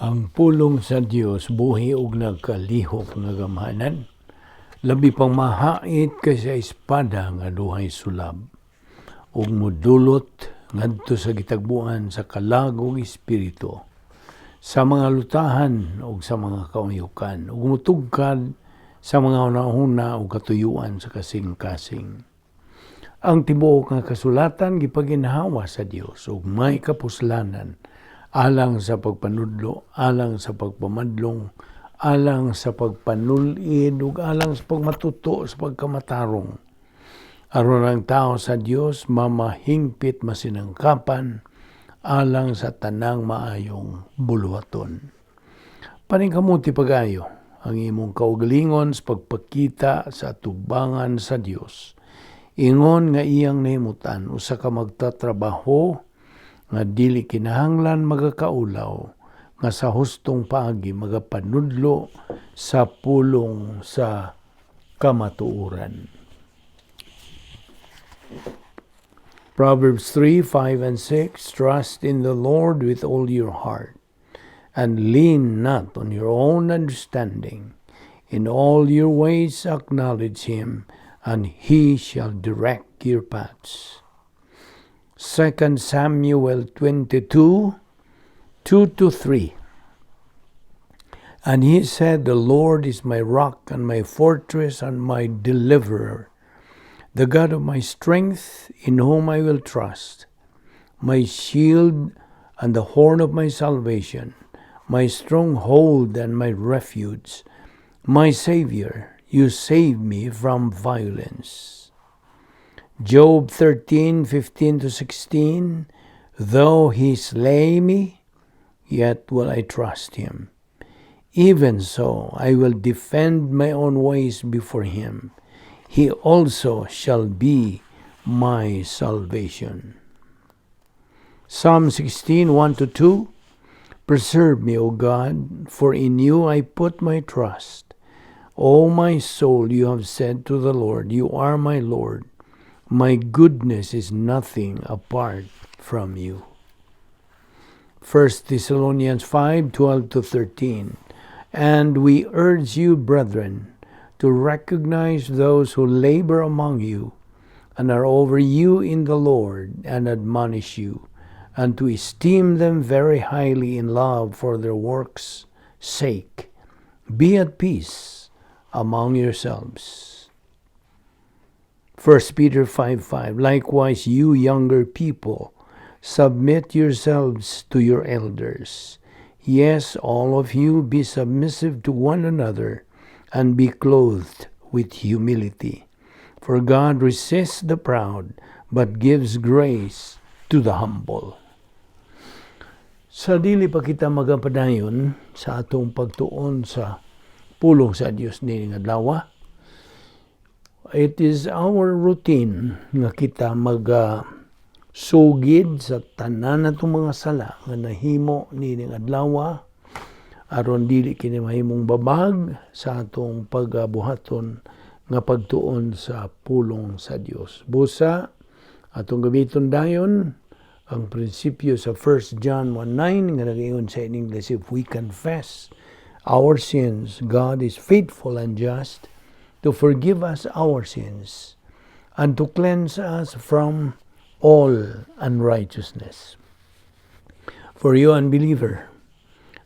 Ang pulong sa Dios buhi ug nagkalihok nga gamhanan, labi pang mahait kaysa espada nga duhay sulab, ug mudulot ngadto sa gitagbuan sa kalag ug espiritu, sa mga lutahan ug sa mga kauyukan, ug mutugkad sa mga hunahuna ug katuyuan sa kasing-kasing. Ang tibuok nga kasulatan gipaginhawa sa Dios ug may kapuslanan alang sa pagpanudlo, alang sa pagpamadlong, alang sa pagpanulid ug alang sa pagmatuto sa pagkamatarong. Aron ang tao sa Dios mamahingpit masinangkapan alang sa tanang maayong buluhaton. Paningkamuti pag-ayo ang imong kaugalingon sa pagpakita sa atubangan sa Dios. Ingon nga iyang nahimutan usa ka magtatrabaho nga dili kinahanglan magakaulaw nga sa hustong paagi magapanudlo sa pulong sa kamatuoran. Proverbs 3:5 and 6. Trust in the Lord with all your heart, and lean not on your own understanding. In all your ways acknowledge Him, and He shall direct your paths. 2 Samuel 22:2 to 3. And he said, "The Lord is my rock and my fortress and my deliverer, the God of my strength, in whom I will trust, my shield and the horn of my salvation, my stronghold and my refuge, my Savior. You save me from violence." Job 13:15 to 16. Though he slay me, yet will I trust him. Even so, I will defend my own ways before him. He also shall be my salvation. Psalm 16:1 to 2. Preserve me, O God, for in you I put my trust. O my soul, you have said to the Lord, "You are my Lord." My goodness is nothing apart from you. 1 Thessalonians 5:12 to 13. And we urge you, brethren, to recognize those who labor among you and are over you in the Lord and admonish you, and to esteem them very highly in love for their work's sake. Be at peace among yourselves. 1 Peter 5:5. Likewise, you younger people, submit yourselves to your elders. Yes, all of you, be submissive to one another and be clothed with humility. For God resists the proud, but gives grace to the humble. Sa dili pa kita magapadayon sa atong pagtuon sa pulong sa Dios nining adlaw, it is our routine nga kita mag sugid sa tanan natong mga sala nga nahimo nining adlaw aron dili kini mahimong babag sa atong pagbuhaton nga pagtuon sa pulong sa Dios. Busa atong gamiton dayon ang prinsipyo sa 1 John 1:9 nga nagaingon sa in English, "If we confess our sins, God is faithful and just to forgive us our sins and to cleanse us from all unrighteousness." For you, unbeliever,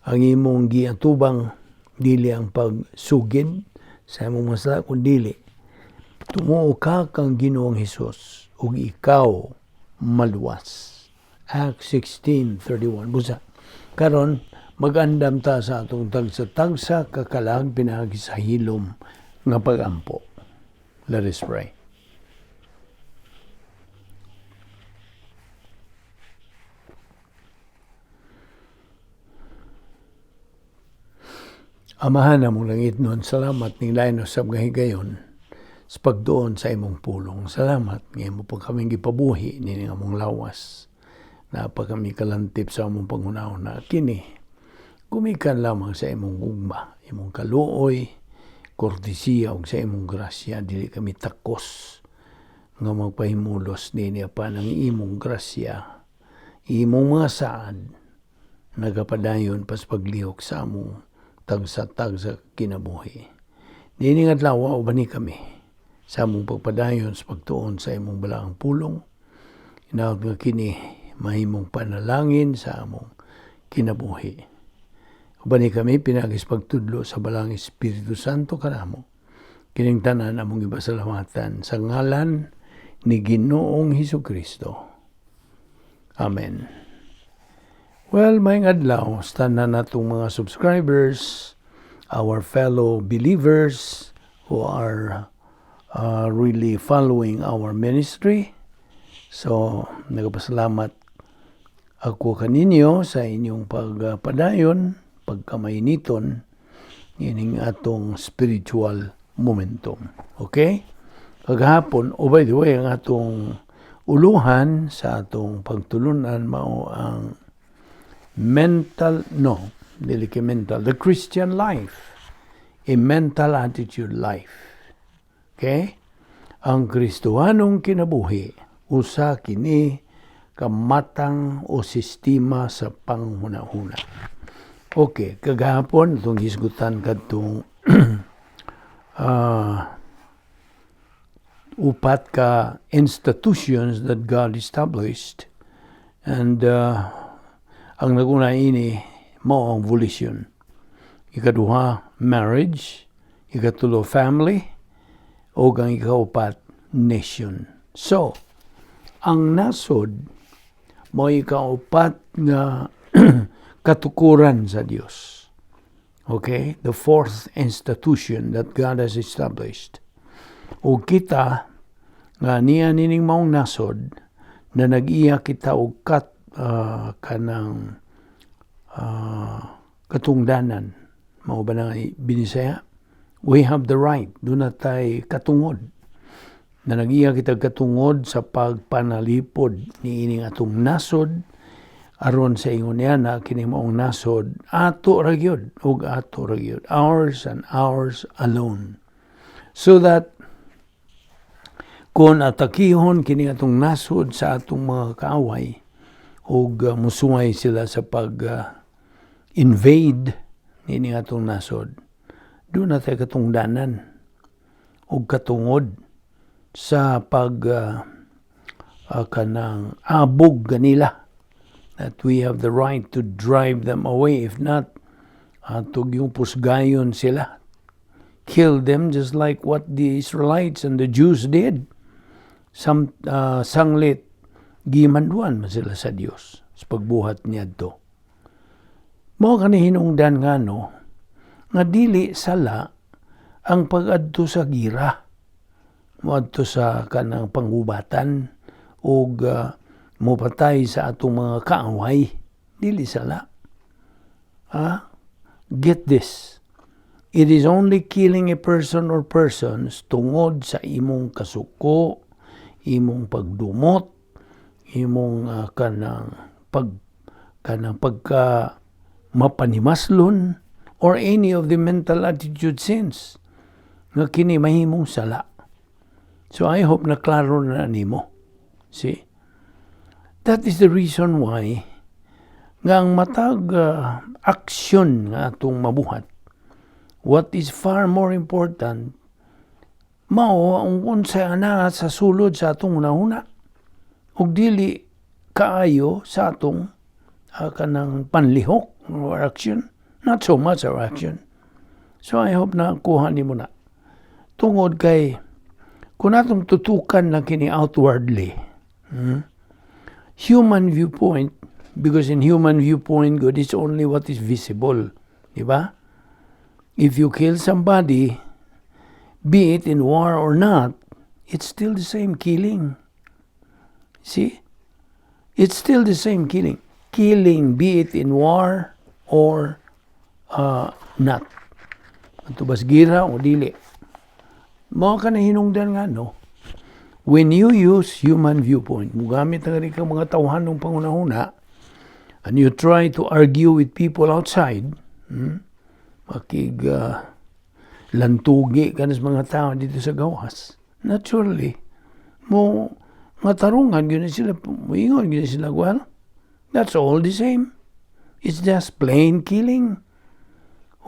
ang imong giatubang dili ang pagsugid sa imong mga sala, kun dili tumuo ka kang Ginoong Hesus ug ikaw maluwas. Acts 16:31. Busa karon magandam ta sa atong tagsa-tagsa kakalag pinaagi sa hilom nga pagampo. Let us pray. Amahan namong langitnon, salamat ning lain usab nga higayon sa pagduon sa imong pulong. Salamat nga imo pa kaming gipabuhi nining among lawas. Naa pa kami kalantip sa among panghunahuna. Kini gumikan lamang sa imong gugma, imong kaluoy, kortesiya ug sa imong grasya. Dili kami takos nga magpahimulos nini apan ang imong grasya, imong mga saad. Nagapadayon pas paglihok sa among tagsa-tagsa kinabuhi. Niining adlaw, ubani kami sa among pagpadayon sa pagtuon sa imong balaang pulong. Hinaot nga kini mahimong panalangin sa among kinabuhi. Ubani kami pinaagi sa pagtudlo sa Balaang Espiritu Santo kanamo. Kining tanan among ipasalamatan sa ngalan ni Ginoong Hesus Kristo. Amen. Well, maayong adlaw sa tanan natong mga subscribers, our fellow believers who are really following our ministry. So, nagpasalamat ako kaninyo sa inyong pagpadayon, pagkamainiton, ining atong spiritual momentum. Okay? Kagahapon, oh, by the way, ang atong uluhan sa atong pagtulunan mao ang mental, no, dili kay mental, the Christian life, a mental attitude life. Okay? Ang Kristohanong kinabuhi, usa kini kamatang o sistema sa panghunahuna. Okay, kagahapon atong hisgutan kadtong upat ka institutions that God established and ang naguna ini mao ang volition. Ikaduha, marriage. Ikatulo, family. O ang ikaupat, nation. So, ang nasod mao ikaupat nga katukuran sa Dios. Okay? The fourth institution that God has established. O kita nga niya nining maong nasod na nag-iya kita og kanang katungdanan, mao ba na Binisaya? We have the right, duna tay katungod na nag-iya kita katungod sa pagpanalipod ni ining atong nasod aron sa ingon niya na kini maong nasod ato ra gyud ug ato ra gyud, ours and ours alone, so that kung atakihon kini atong nasod sa atong mga kaaway ug musuway sila sa pag invade niini atong nasod, duna tay katungdanan ug katungod sa pag kanang abog kanila, that we have the right to drive them away. If not, ato gyung pusgayon sila, kill them, just like what the Israelites and the Jews did. Some sanglit gimanduan man sila sa Dios sa pagbuhat niadto. Mao kani hinungdan nga no nga dili sala ang pag-adto sa gira, moadto sa kanang panggubatan ug mopatay sa atong mga kaaway, dili sala. Ah, get this. It is only killing a person or persons tungod sa imong kasuko, imong pagdumot, imong kanang pagka mapanimaslon or any of the mental attitude sins nga kini mahimong sala. So I hope na klaro na nimo. See? That is the reason why nga ang matag aksyon nga atong mabuhat, what is far more important mao ang unsay ana sa sulod sa atong hunahuna ug dili kaayo sa atong kanang panlihok or action, not so much our action. So I hope na kuha nimo na tungod kay kung atong tutukan lang kini outwardly, human viewpoint, because in human viewpoint good is only what is visible, di ba? If you kill somebody, be it in war or not, it's still the same killing. See? It's still the same killing. Killing, be it in war or not. Ato bas gira o dili. Mao ka na hinungdan nga, no? When you use human viewpoint, mugamit na ka mga tawhanong pangunahuna, and you try to argue with people outside, makig lantugi ka na sa mga tao dito sa gawas, naturally, mo nga tarungan gyud sila, moingon gyud sila, "Well, that's all the same." It's just plain killing.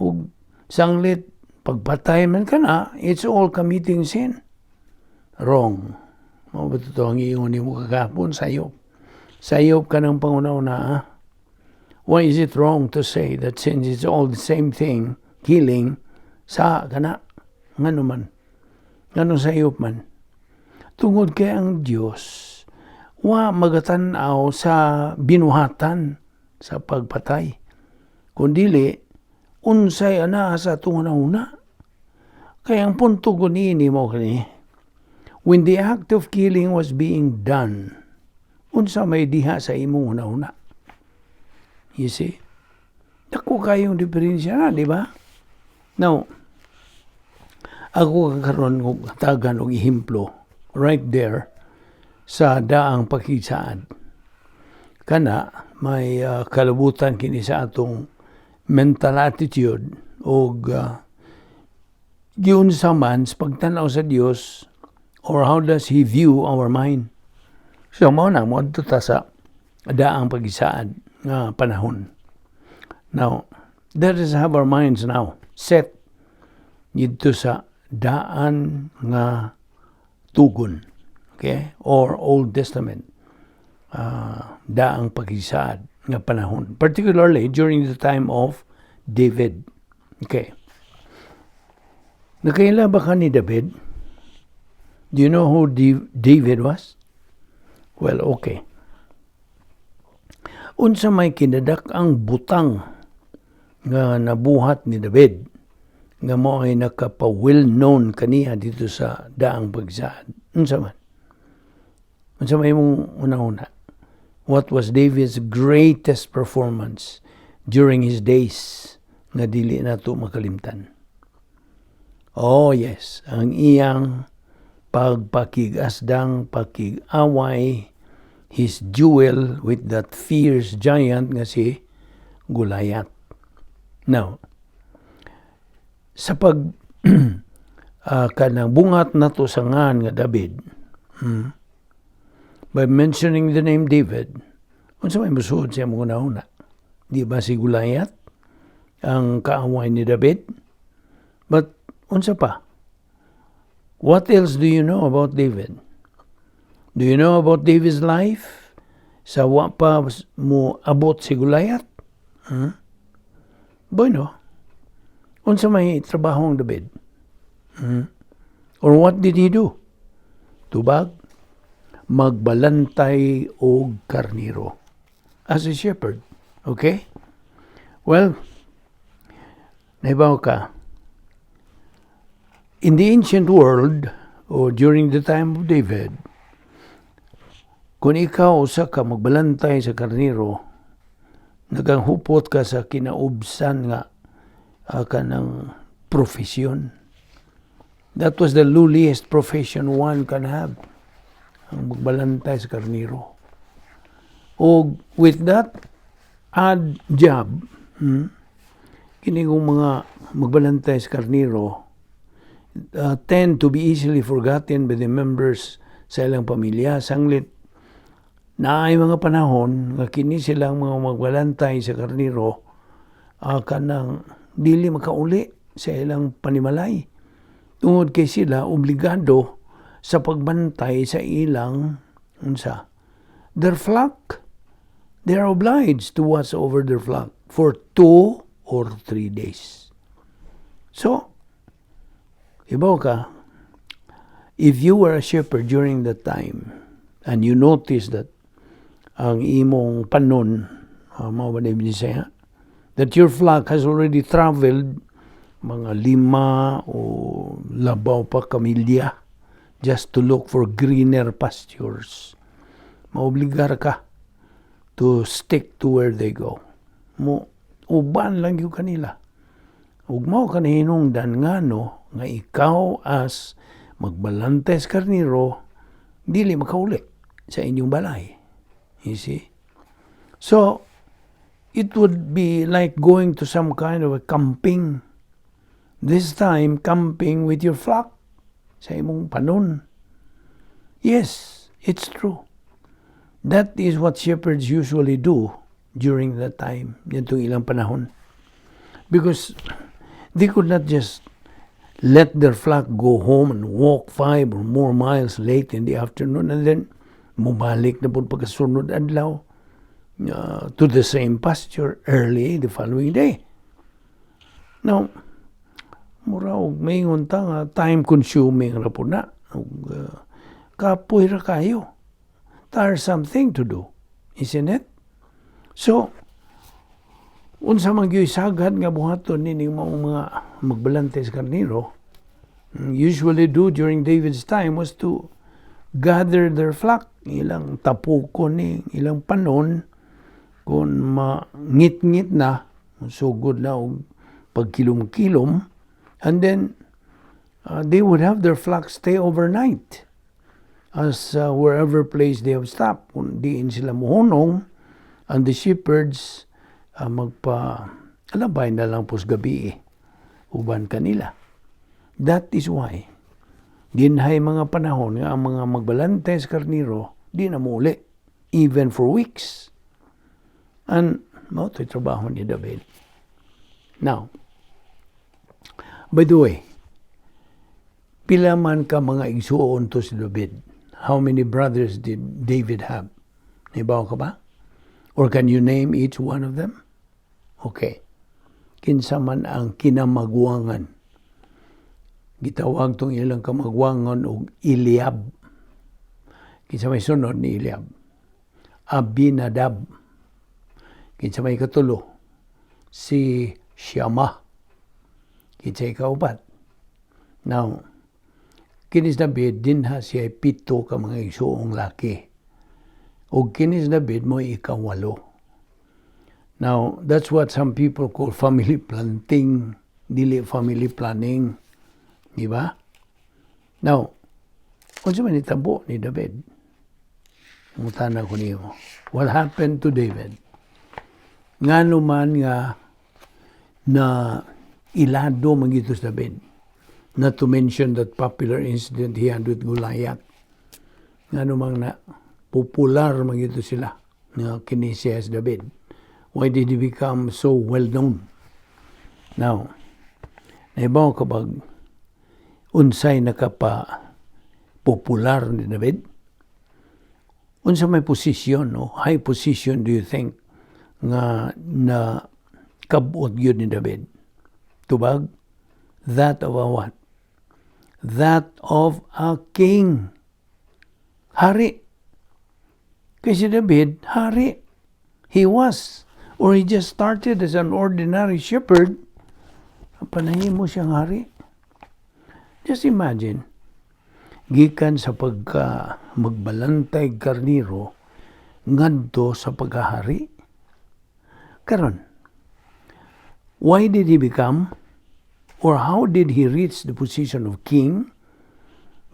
Ug sanglit pagpatay man kana, it's all committing sin. Wrong. Mao ba to ang iingon nimo kagahapon? Sayop. Sayop ka ng panghuna-huna, ah. Why is it wrong to say that since it's all the same thing, killing, sa kana? Ngano man? Ngano sayop man? Tungod kay ang Dios wa magatan-aw sa binuhatan sa pagpatay. Kundili, unsay anaa sa atong huna. Kaya ang punto ko niini mo kani, when the act of killing was being done, unsa may diha sa imong huna-huna? You see? Dako kayong diferensya na, di ba? Now, ako karon og hatagan og ehemplo right there sa daang pakisaad. Kana may kalabutan kini sa atong mental attitude og giunsa man sa pagtan-aw sa Dios or how does He view our mind. So mao na moadto ta sa daang pagisaad nga panahon. Now, let us have our minds now set didto sa daan nga tugon, okay? Or Old Testament daang pagisaad nga panahon, particularly during the time of David. Okay. Nakaila ba ka ni David? Do you know who David was? Well, okay. Unsa may kinadak-ang butang nga nabuhat ni David nga mao ay nakapa well known kaniya dito sa daang pagsaad? Unsa man? Unsa may imong una-una? What was David's greatest performance during his days nga dili nato makalimtan? Oh yes, ang iyang pagpakigasdang, pakig-away, his duel with that fierce giant nga si Goliath. Now, sa pag kanang bungat nato sa ngan nga David, by mentioning the name David, unsa may musuod sa imong una? Di ba si Goliath ang kaaway ni David? But unsa pa? What else do you know about David? Do you know about David's life? Sa wa pa mo abot si Goliath? Hmm? Bueno, unsa may trabaho ang David? Hmm? Or what did he do? Tubag, magbalantay og karniro as a shepherd. Okay? Well, nahibaw ka, in the ancient world, or during the time of David, kung ikaw usa ka magbalantay sa karniro, naganghupot ka sa kinaubsan nga kanang profesyon. That was the lowliest profession one can have. Ang magbalantay sa karniro. O with that odd job, kini kung mga magbalantay sa karniro, tend to be easily forgotten by the members sa ilang pamilya. Sanglit, naay mga panahon nga kini silang mga magbalantay sa karniro kanang dili makauli sa ilang panimalay. Tungod kay sila obligado sa pagbantay sa ilang unsa, their flock. They are obliged to watch over their flock for 2 or 3 days. So, ibaw ka, if you were a shepherd during that time and you notice that ang imong panon, mao ba na Bisaya, that your flock has already traveled mga 5 o labaw pa ka milya just to look for greener pastures. Maobligar ka to stick to where they go. Mo uban lang gyud kanila. Ug mao ka nahinungdan ngano nga ikaw as magbalantay sa karniro dili makauli sa inyong balay. You see? So, it would be like going to some kind of a camping. This time, camping with your flock sa imong panon. Yes, it's true. That is what shepherds usually do during that time, nitong ilang panahon. Because they could not just let their flock go home and walk 5 or more miles late in the afternoon and then mubalik na pud pagkasunod adlaw to the same pasture early the following day. Now, mura og maingon ta nga time consuming ra pud na. Ug kapoy ra kayo. There's something to do, isn't it? So, unsa man gyud sagad nga buhaton nining maong mga magbalante sa karniro usually do during David's time was to gather their flock, ilang tapukon ni ilang panon kung mangit-ngit na, sugod na og pagkilom-kilom, and then they would have their flock stay overnight as wherever place they have stopped kung diin sila muhunong, and the shepherds magpa alabay na lang pos gabi uban kanila. That is why dinhay mga panahon nga ang mga magbalante sa karniro di na muuli even for weeks, and mao to'y trabaho ni David. Now, by the way, pila man ka mga igsuon to si David? How many brothers did David have? Nahibaw ka ba? Or can you name each one of them? Okay. Kinsa man ang kinamagwangan? Gitawag tong ilang kamagwangan og Eliab. Kinsa may sunod ni Eliab? Abinadab. Kinsa may katulo? Si Shama. Kinsa ikaupat? Now, kini si David, dinha siya pito ka mga igsuong laki. O kini si David mo ikawalo. Now, that's what some people call family planting, dili family planning. Di ba? Now, unsa man nitabo ni David? Mutana ko niyo. What happened to David? Ngano man nga na ilado man gyud si David? Not to mention that popular incident he had with Goliath. Ngano man na popular man gyud sila nga kini siya si David? Why did he become so well known? Now, nahibaw ka bag unsay nakapa popular ni David? Unsa may posisyon, no? High position do you think nga na kabot gyud ni David? Tubag? That of a what? That of a king. Hari. Kasi si David, hari. He was. Or he just started as an ordinary shepherd. Panahimo siyang hari. Just imagine, gikan sa pagka magbalantay karniro ngadto sa pagkahari. Karon, why did he become or how did he reach the position of king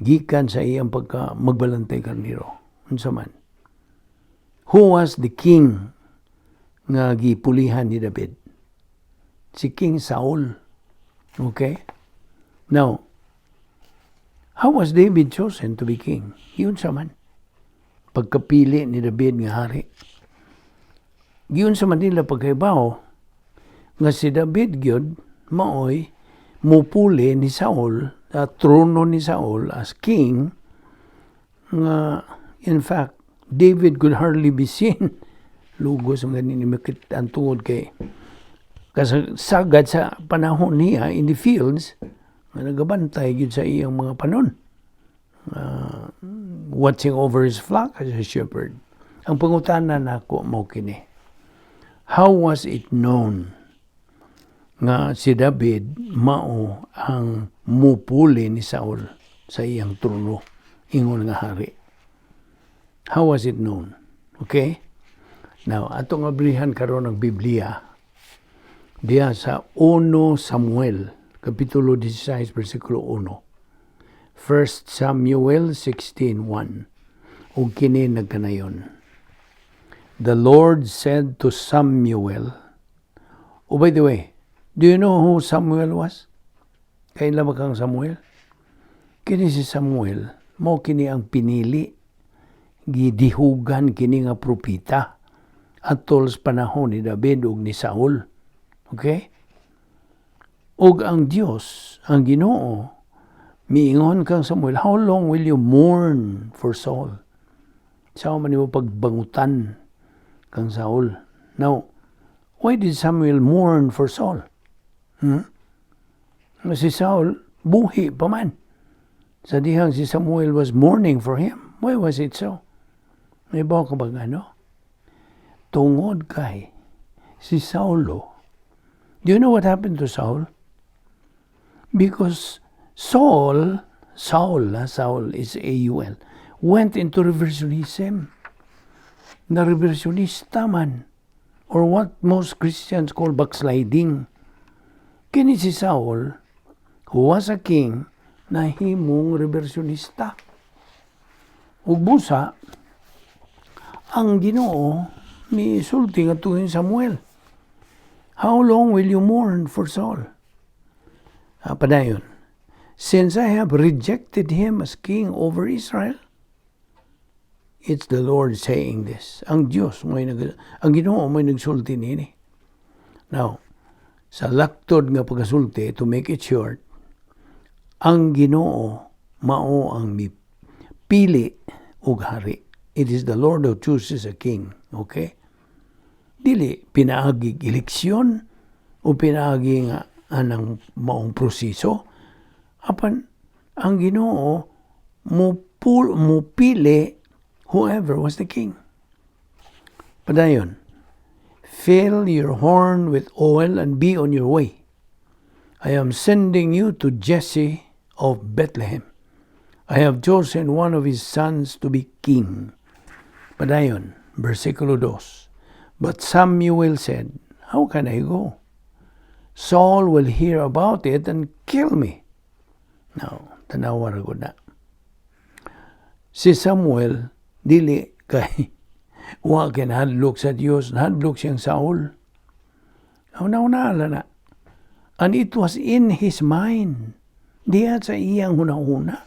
gikan sa iyang pagka magbalantay karniro? Unsa man? Who was the king nga gipulihan ni David? Si King Saul. Okay? Now, how was David chosen to be king? Giunsa man pagkapili ni David nga hari? Giunsa man nila pagkaibaw nga si David gyud maoy mupuli ni Saul, sa trono ni Saul as king, nga in fact David could hardly be seen? Lugos ang ganin ni makit ang tungod kay kasagad sa panahon niya in the fields nga nagabantay gyud sa iyang mga panon, watching over his flock as a shepherd. Ang pangutana nako mao kini: how was it known nga si David mao ang mupuli ni Saul sa iyang trono ingon nga hari? How was it known? Okay? Now, atong abrihan karon ang Biblia diya sa 1 Samuel kapitulo 16 bersikulo 1. 1 Samuel 16:1. Ug kini nagkanayon. The Lord said to Samuel. Oh, by the way, do you know who Samuel was? Kaila ba kang Samuel? Kini si Samuel, mao kini ang pinili. Gidihugan kini nga propeta. Atol sa panahon ni David ug ni Saul. Okay? Ug ang Dios, ang Ginoo, miingon kang Samuel, "How long will you mourn for Saul?" Unsaon man nimo pagbangutan kang Saul? Now, why did Samuel mourn for Saul? Hmm? Si Saul, buhi pa man sa dihang si Samuel was mourning for him. Why was it so? Nahibaw ka ba ano? Tungod kay si Saulo. Do you know what happened to Saul? Because Saul, Saul, ah, Saul is A-U-L, went into reversionism. Na reversionista man. Or what most Christians call backsliding. Kini si Saul, who was a king, nahimong reversionista. Ug busa, ang Ginoo misulti ngadto ni Samuel. "How long will you mourn for Saul?" Ah, padayon. "Since I have rejected him as king over Israel." It's the Lord saying this. Ang Diyos, may nag, ang Ginoo may nagsulti nini. Now, sa laktod nga pagkasulti, to make it short, ang Ginoo mao ang mipili og hari. It is the Lord who chooses a king. Okay? Dili pinaagig eleksyon o pinaagi nga anang maong proseso. Apan ang Ginoo mo pili whoever was the king. Padayon. "Fill your horn with oil and be on your way. I am sending you to Jesse of Bethlehem. I have chosen one of his sons to be king." Padayon, versikulo 2. But Samuel said, "How can I go? Saul will hear about it and kill me." Now, tanawa ra gud na. Si Samuel, dili kay wa kay nahadlok sa Dios, nahadlok siyang Saul. Una-una na. And it was in his mind. Diya sa iyang huna-huna.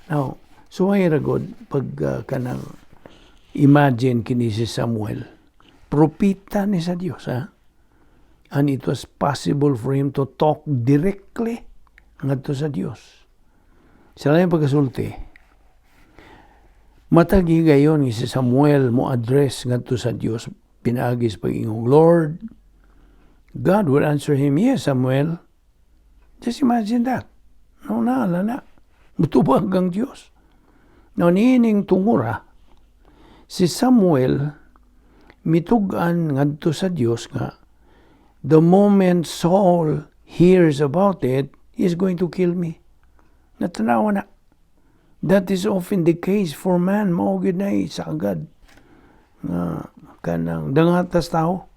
Now, so ay ragod pag kanang imagine kini si Samuel. Propita ni sa Dios, ha? And it was possible for him to talk directly ngadto sa Dios. Sa laing pagkasulti, matag higayon nga si Samuel mo address ngadto sa Dios pinaagi sa pag-ingong, "Lord," God would answer him, "Yes, Samuel." Just imagine that. No, naala na. Mutubag ang Dios. No, niining tungura, si Samuel mitug-an ngadto sa Dios nga the moment Saul hears about it, he is going to kill me. Natanawa na. That is often the case for man. Mao gyud na sagad nga kanang dangatas tao.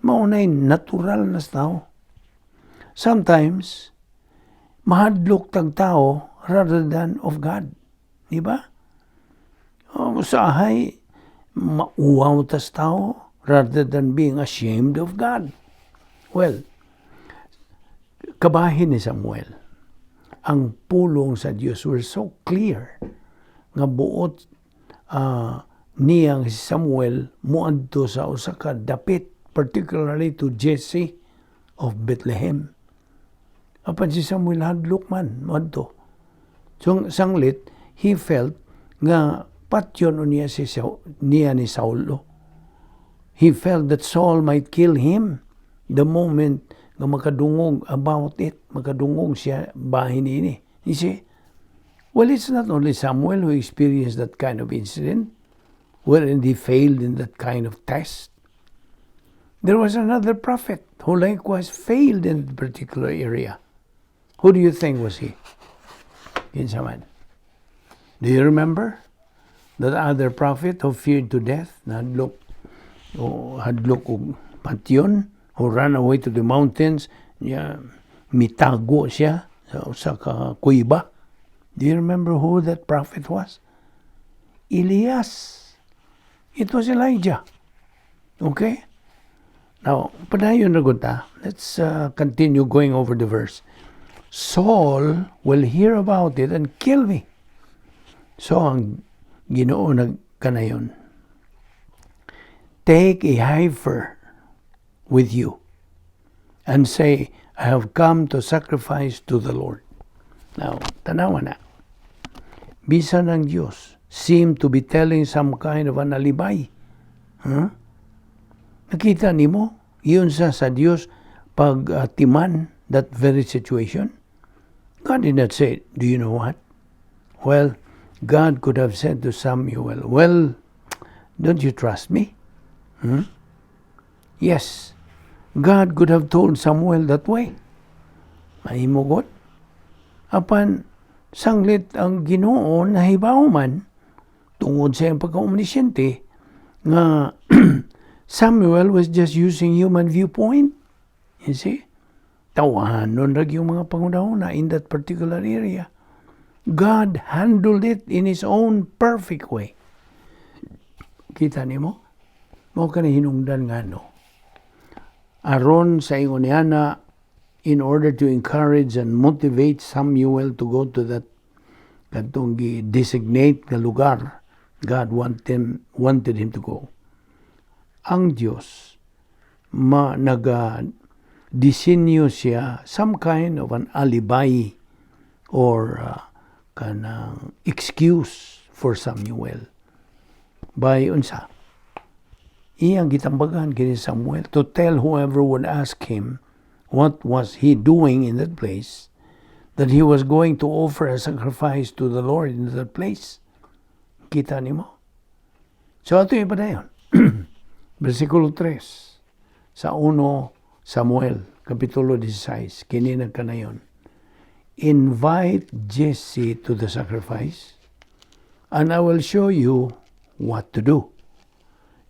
Mao na natural na sa tao. Sometimes, mahadlok tag tao rather than of God. Di ba? O, usahay, mauwaw tas tao rather than being ashamed of God. Well, kabahin ni Samuel, ang pulong sa Dios were so clear nga buot niyang si Samuel muadto sa usa ka dapit, particularly to Jesse of Bethlehem. Apan si Samuel hadlok man muadto. So sanglit he felt nga patyon niya si niya ni Saulo. He felt that Saul might kill him the moment nga makadungog about it, makadungog siya bahin ini. You see? Well, it's not only Samuel who experienced that kind of incident, wherein he failed in that kind of test. There was another prophet who likewise failed in that particular area. Who do you think was he? Kinsa man? Do you remember that other prophet who feared to death, nahadlok o hadlok og patyon, who ran away to the mountains, niya mitago siya sa usa ka kuweba? Do you remember who that prophet was? Elias. It was Elijah. Okay? Now, padayon na gud ta. Let's continue going over the verse. "Saul will hear about it and kill me." So, ang Ginoo nagkanayon. "Take a heifer with you and say, 'I have come to sacrifice to the Lord.'" Now, tanawa na. Bisan ang Diyos seem to be telling some kind of an alibay. Huh? Nakita nimo, yun sa Diyos pag timan that very situation. God did not say, "Do you know what?" Well, God could have said to Samuel, "Well, don't you trust me?" Hmm? Yes, God could have told Samuel that way. Mahimo gud. Apan, sanglit ang Ginoo nahibaw man, tungod sa iyang pagka-omnisciente, nga Samuel was just using human viewpoint. You see? Tawahanon ra yung mga pangunahuna in that particular area. God handled it in His own perfect way. Kita nimo? Mao kani hinungdan nga no. Aron sa ingon niana, in order to encourage and motivate Samuel to go to that kadtong gi-designate nga lugar God wanted him to go. Ang Dios ma naga disenyo siya some kind of an alibi or kanang excuse for Samuel by unsa iyang gitambagan kini Samuel to tell whoever would ask him what was he doing in that place, that he was going to offer a sacrifice to the Lord in that place. Kita nimo? So ato ipadayon. Versikulo 3 sa 1 Samuel, Kapitulo 16, kini nagkanayon. "Invite Jesse to the sacrifice, and I will show you what to do.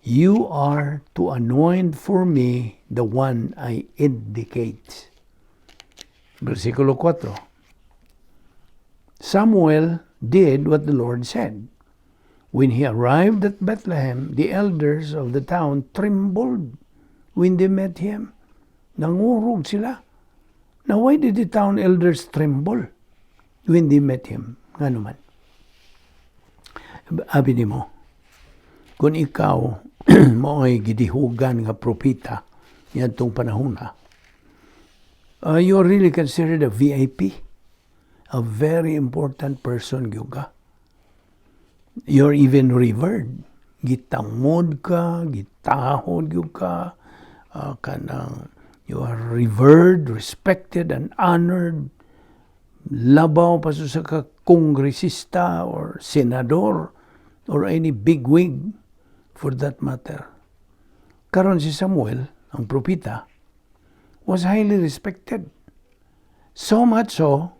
You are to anoint for me the one I indicate." Versikulo 4. Samuel did what the Lord said. When he arrived at Bethlehem, the elders of the town trembled when they met him. Nangurog sila. Now, why did the town elders tremble when they met him? Ngano man? Abi nimo, kung ikaw mao'y gidihugan nga propita niadtong panahon, you're really considered a VIP, a very important person gyud ka. You're even revered. Gitangod ka, gitahod gyud ka, kanang you are revered, respected, and honored. Labaw pa sa ka kongresista or senador or any bigwig for that matter. Karon si Samuel, ang propita, was highly respected. So much so,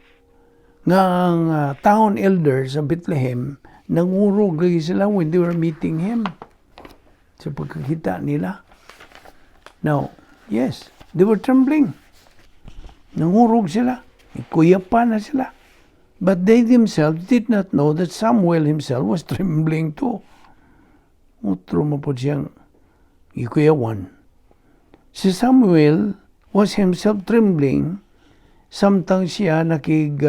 nga ang town elders sa Bethlehem, nangurog lagi sila when they were meeting him. Sa pagkakita nila. Now, yes, they were trembling. Nangurog sila. Kuyapan na sila. But they themselves did not know that Samuel himself was trembling too. Utro man pod siyang gikuyawan. Si Samuel was himself trembling samtang siya nakig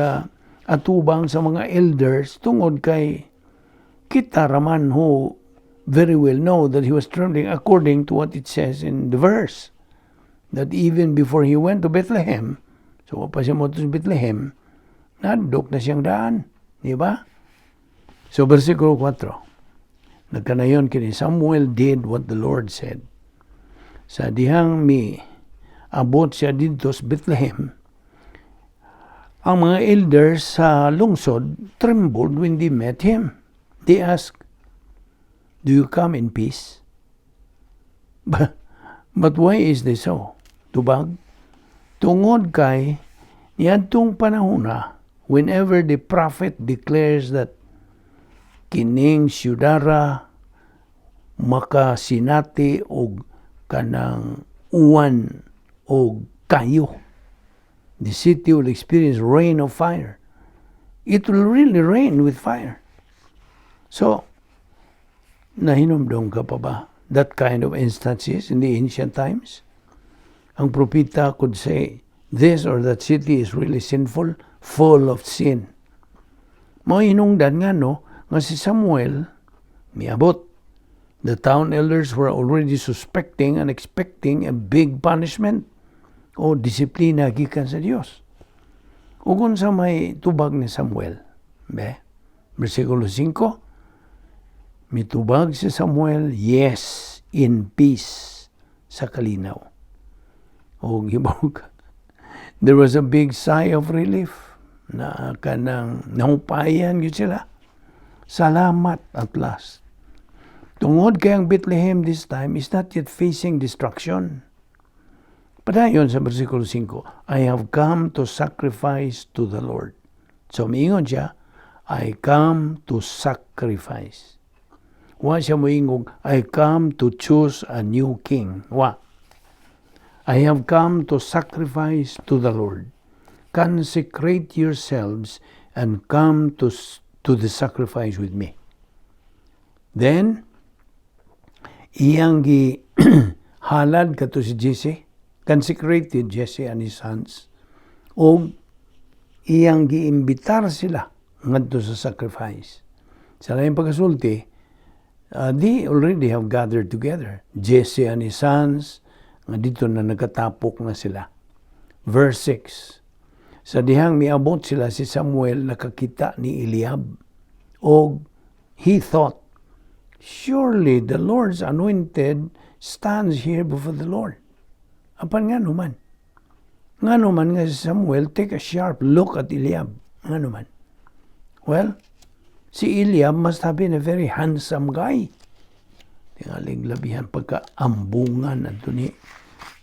atubang sa mga elders tungod kay kita raman who very well know that he was trembling according to what it says in the verse, that even before he went to Bethlehem, so wa pa siya mo sa Bethlehem, nahadlok na siyang daan. Di ba? So, versikulo 4. Nagkanayon kini, Samuel did what the Lord said. Sa dihang mi abot siya didto sa Bethlehem, ang mga elders sa lungsod trembled when they met him. They asked, "Do you come in peace?" But why is this so? Tubag? Tungod kay niadtong panahona, whenever the prophet declares that kining syudara makasinati og kanang uwan og kayo, the city will experience rain of fire. It will really rain with fire. So, nahinumdom ka pa ba that kind of instances in the ancient times? Ang propeta could say, "This or that city is really sinful, full of sin." Mao hinungdan nga no, nga si Samuel, miabot. The town elders were already suspecting and expecting a big punishment o disiplina gikan sa Dios. Ug unsa may tubag ni Samuel? Be? Versikulo 5, mitubag si Samuel, "Yes, in peace," sa kalinaw. O gibog. There was a big sigh of relief na kanang nahupayan gyud sila. Salamat at last. Tungod kay ang Bethlehem this time is not yet facing destruction. Padayon sa versikulo 5, "I have come to sacrifice to the Lord." So miingon siya, "I come to sacrifice." Wa siya moingog, "I come to choose a new king." Wa. "I have come to sacrifice to the Lord. Consecrate yourselves and come to the sacrifice with me." Then, iyang gi halad kato si Jesse, consecrated Jesse and his sons, o iyang giimbitar sila ngadto sa sacrifice. Sa laing pagkasulti, they already have gathered together. Jesse and his sons, nga dito na nagkatapok na sila. Verse 6, sa dihang miabot sila, si Samuel nakakita ni Eliab. O he thought, "Surely the Lord's anointed stands here before the Lord." Apan nga naman? Nga naman nga si Samuel take a sharp look at Eliab? Nga naman? Well, si Eliab must have been a very handsome guy. Tingaling labihan pagka-ambungan adto ni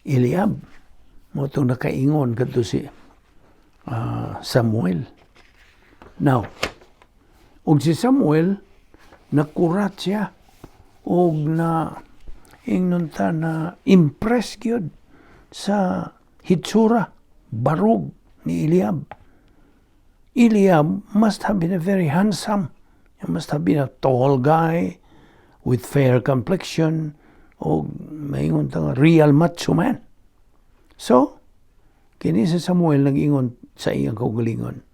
Eliab. Mao tong nakaingon kadto si Samuel. Now, og si Samuel nakurat siya og na ingnon ta na impress gyud sa hitsura, barog ni Eliab. Eliab must have been a very handsome. He must have been a tall guy with fair complexion o maingon ta nga real macho man. So, kini si Samuel nag-ingon sa iyang kaugalingon,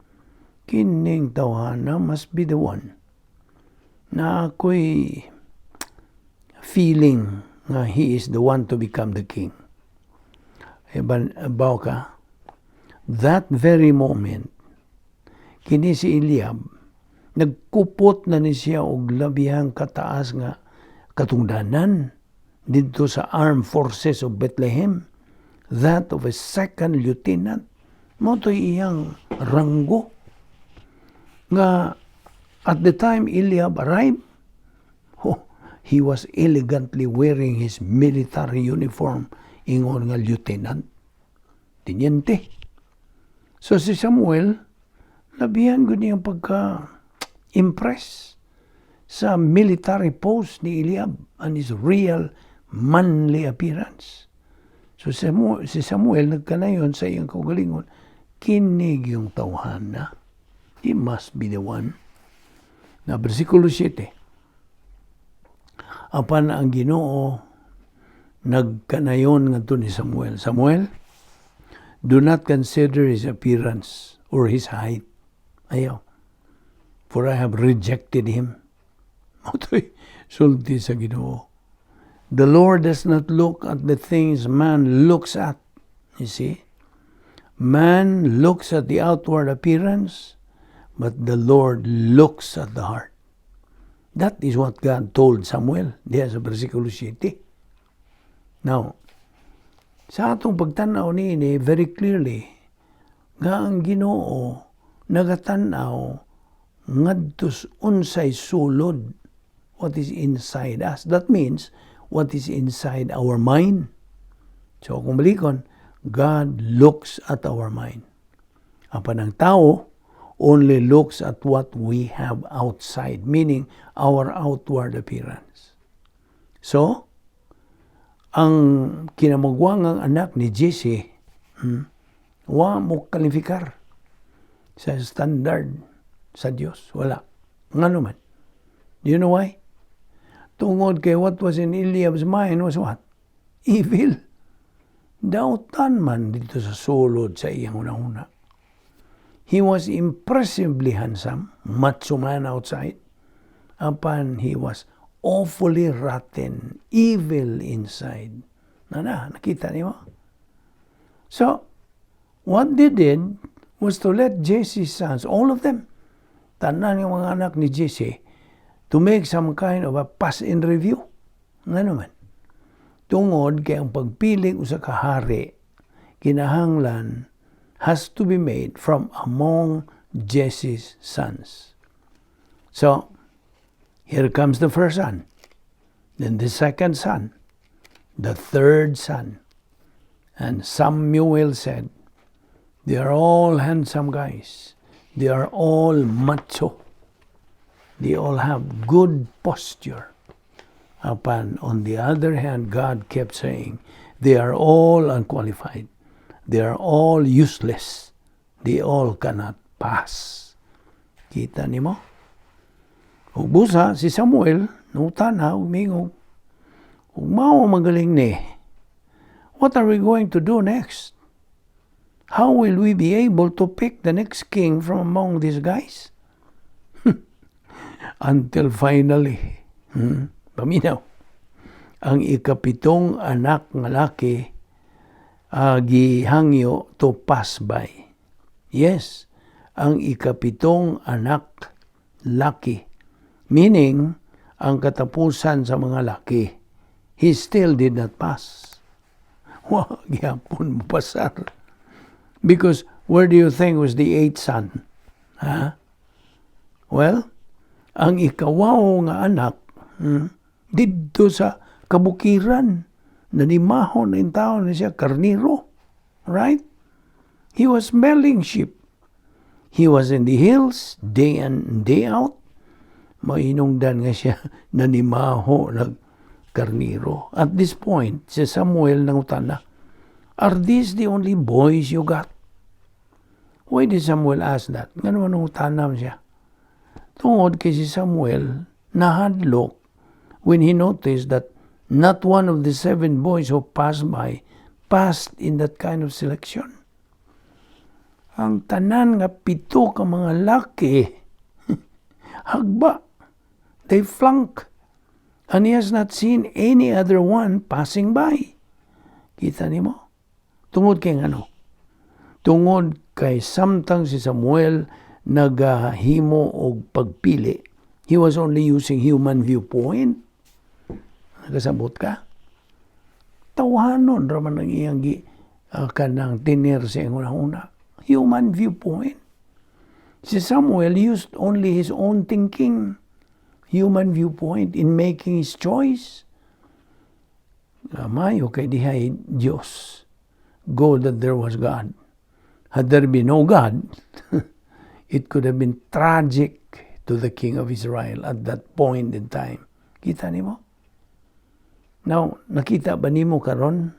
"Kining tawhana must be the one na ako'y feeling nga he is the one to become the king." Baw ka, that very moment, kini si Eliab, nagkupot na ni siya og labihang kataas nga katungdanan didto sa armed forces of Bethlehem, that of a second lieutenant. Mao to iyang ranggo. Nga at the time Eliab arrived, oh, he was elegantly wearing his military uniform, ingon nga lieutenant, teniente. So si Samuel, labihan gud niyang pagka impress sa military post ni Eliab and his real manly appearance. So si Samuel nagkanayon sa iyang kaugalingon, "Kini gyung tawhana. He must be the one." Na versikulo 7. Apan ang Ginoo nagkanayon ngadto ni Samuel, "Samuel, do not consider his appearance or his height. Ayaw. For I have rejected him." Mao to'y sulti sa Ginoo. The Lord does not look at the things man looks at. You see? Man looks at the outward appearance, but the Lord looks at the heart. That is what God told Samuel diya sa versikulo 7. Now, sa atong pagtanaw niini very clearly nga ang Ginoo nagatanaw ngadto unsay sulod, what is inside us. That means what is inside our mind. So kung balikon, God looks at our mind. Apan ang tao only looks at what we have outside, meaning our outward appearance. So, ang kinamugwangang anak ni Jesse, wa mo kalifikar sa standard sa Dios. Wala. Ngano man? Do you know why? Tungod kay what was in Eliab's mind was what? Evil. Dautan man dito sa sulod sa iyang hunahuna. He was impressively handsome, macho man outside. Apan he was Awfully rotten, evil inside. Na na, nakita niyo? So, what they did was to let Jesse's sons, all of them, tanan yung mga anak ni Jesse, to make some kind of a pass in review. Nga naman. Tungod kay ang pagpili usa ka hari, kinahanglan has to be made from among Jesse's sons. So, here comes the first son, then the second son, the third son. And Samuel said, "They are all handsome guys. They are all macho. They all have good posture." Apan, on the other hand, God kept saying, "They are all unqualified. They are all useless. They all cannot pass." Kita nimo? Ug busa si Samuel, nangutana ug miingon, "Ug mao magaling ni, what are we going to do next? How will we be able to pick the next king from among these guys?" Until finally, paminaw, ang ikapitong anak nga laki gihangyo to pass by. Yes, ang ikapitong anak laki. Meaning, ang katapusan sa mga laki. He still did not pass. Wa gyapon mopasar. Because where do you think was the eighth son? Ha? Well, ang ikawaw nga anak, didto sa kabukiran, nanimahon na tao na siya, karniro. Right? He was smelling sheep. He was in the hills, day and day out. Mainungdan nga siya nanimaho nag karniro. At this point, si Samuel nangutana, "Are these the only boys you got?" Why did Samuel ask that? Nga naman nangutana siya? Tungod kay si Samuel nahadlok when he noticed that not one of the seven boys who passed by passed in that kind of selection. Ang tanan nga pito ka mga laki, hagba, they flunk. And he has not seen any other one passing by. Kita nimo? Tungod kay ano? Tungod kay samtang si Samuel nagahimo og pagpili, he was only using human viewpoint. Nakasabot ka? Tawhanon raman ang iyang gi, kanang tinir sa iyang una. Human viewpoint. Si Samuel used only his own thinking, human viewpoint in making his choice. Mayo kay dihay Diyos. Go that there was God. Had there been no God, it could have been tragic to the king of Israel at that point in time. Kita nimo? Now, nakita ba nimo karon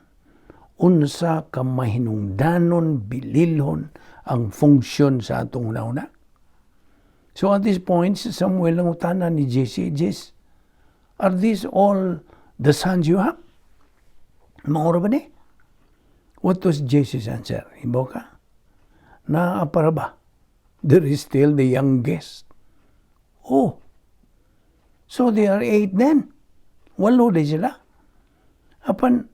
unsa ka mahinungdanon, bililhon ang funksyon sa atong una? So at this point, si Samuel nangutana ni Jesse, "Jesse, are these all the sons you have? Mao ra ba ni?" What was Jesse's answer? Hibaw ka? Naa pa ra ba? There is still the youngest. Oh, so they are eight then. Walo di sila. Apan,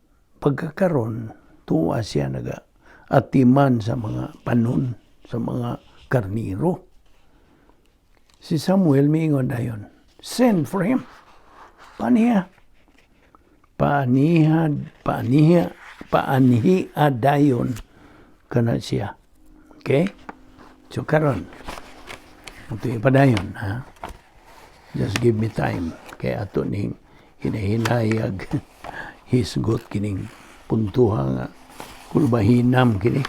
pagkakaron, tuwa siya naga atiman sa mga panon, sa mga karniro. Si Samuel miingon dayon, "Send for him. Paniha. Paaniha, paaniha, paanhi dayon kana siya." Okay? So karon, ito padayon, ha? Just give me time. Kaya ato ning hinahinayag hisgot kining puntuha nga kulbahinam kini.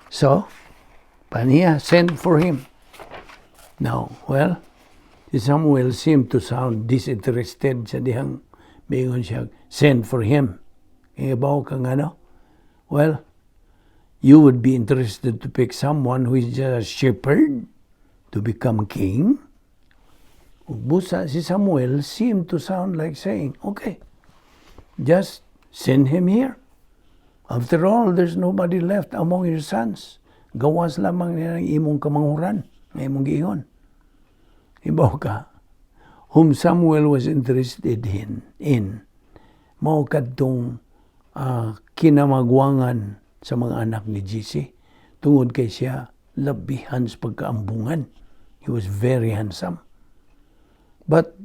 So, paniya, send for him. Now, well, si Samuel seemed to sound disinterested sa dihang mingon siya, "Send for him." Ibaw kang ano? Well, you would be interested to pick someone who is just a shepherd to become king? Ug busa si Samuel seemed to sound like saying, "Okay, just send him here. After all, there's nobody left among your sons. Gawas lamang niya ang imong kamanghuran, nga imong giingon." Ibaw ka. Whom Samuel was interested in mao kadtong kinamagwangan sa mga anak ni Jesse tungod kay siya labihan sa pagkaambungan. He was very handsome. But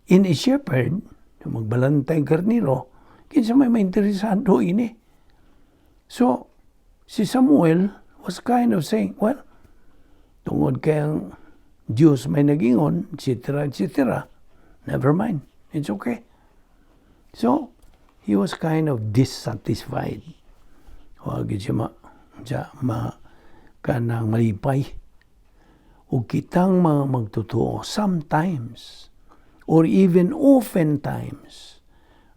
in a shepherd, magbalantay karniro, kinsa may mainteresado ini? So, si Samuel was kind of saying, "Well, tungod kay ang Diyos may nagingon, etc., etc., never mind, it's okay." So, he was kind of dissatisfied. Wa gyud siya kanang malipay. O kitang mga magtotoo, sometimes, or even oftentimes,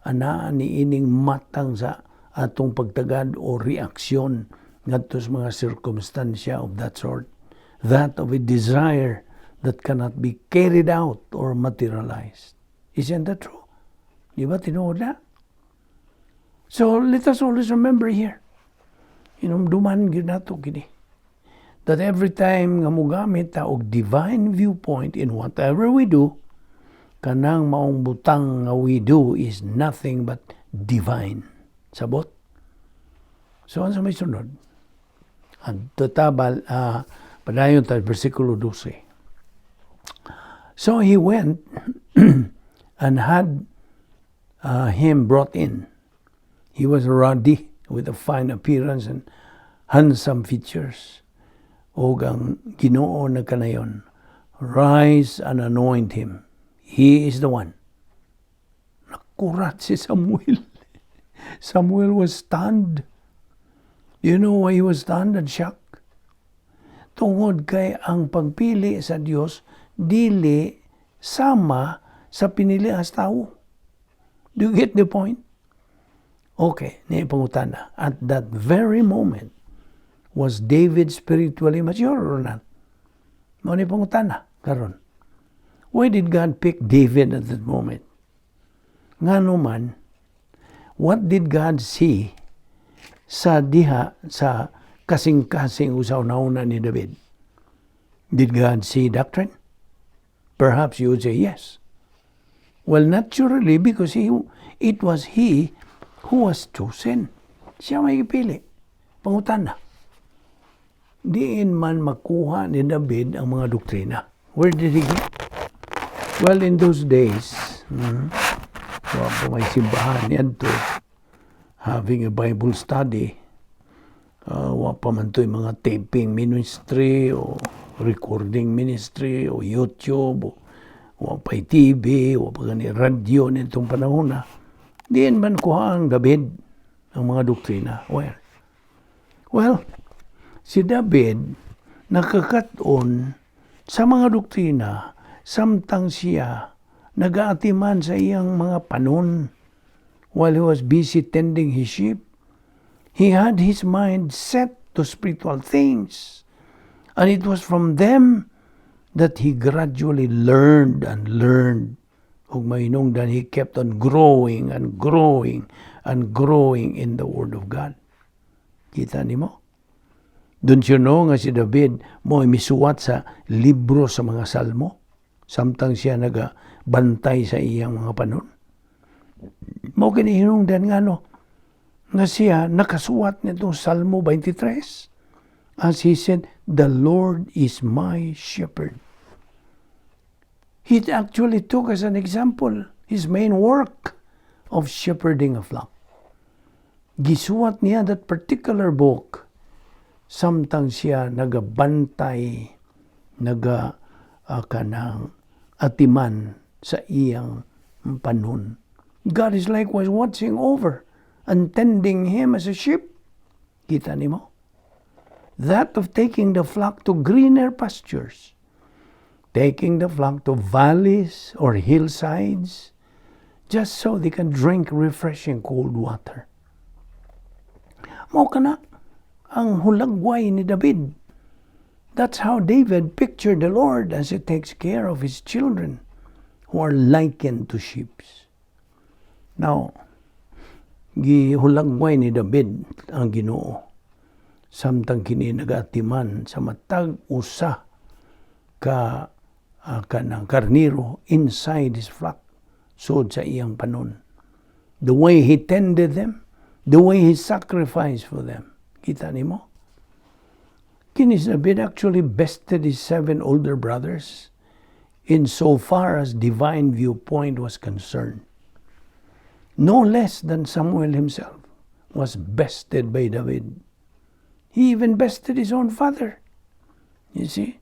anaa ni ining matang sa atong pagtagad o reaksyon ngadto sa mga sirkumstansya of that sort, that of a desire that cannot be carried out or materialized. Isn't that true? Di ba tinuod na? So let us always remember here, hinumduman gyud nato kini, that every time nga mogamit ta og divine viewpoint in whatever we do, kanang maong butang nga we do is nothing but divine. Sabot? So, ano sa may sunod? Adto tabal, padayon ta versikulo 12. So he went and had him brought in. He was ruddy with a fine appearance and handsome features. Og ang Ginoo nagkanayon, "Rise and anoint him. He is the one." Nakurat si Samuel. Samuel was stunned. Do you know why he was stunned and shocked? Tungod kay ang pagpili sa Dios dili sama sa pinili as tao. Do you get the point? Okay, ni pangutana. At that very moment, was David spiritually mature or not? Mao ni pangutana karon. Why did God pick David at that moment? Ngano man, what did God see sa diha sa kasing-kasing usaw nauna ni David? Did God see doctrine? Perhaps you would say yes. Well, naturally, because it was he who was chosen. Siya may gipili. Pangutana. Diin man makuha ni David ang mga doktrina? Where did he get? Well, in those days, wa pa may simbahan niadto, having a Bible study, wa pa man to'y mga taping ministry o recording ministry o YouTube, o wa pa'y TV, wa pa gani radyo nitong panahon na. Diin man kuha ang David ang mga doktrina? Where? Well, si David nakakaton sa mga doktrina samtang siya nagaatiman sa iyang mga panon while he was busy tending his sheep. He had his mind set to spiritual things. And it was from them that he gradually learned and learned. Ug mahinungdan, he kept on growing and growing and growing in the Word of God. Kita nimo? Don't you know nga si David mo misuwat sa libro sa mga Salmo samtang siya nagabantay sa iyang mga panon? Mao kini hinungdan ngano nga siya nakasuwat nitong Salmo 23 as he said, "The Lord is my shepherd." He actually took as an example his main work of shepherding a flock. Gisuwat niya that particular book samtang siya nagabantay, naga kanang atiman sa iyang panon. God is likewise watching over and tending him as a sheep. Kita nimo? That of taking the flock to greener pastures, taking the flock to valleys or hillsides, just so they can drink refreshing cold water. Mao kana ang hulagway ni David. That's how David pictured the Lord as he takes care of his children who are likened to sheep. Now, gihulagway ni David ang Ginoo samtang kini nagaatiman sa matag usa ka kanang karniro inside his flock, sud sa iyang panon. The way he tended them, the way he sacrificed for them. Kita nimo? Kini si David actually bested his seven older brothers in so far as divine viewpoint was concerned. No less than Samuel himself was bested by David. He even bested his own father. You see?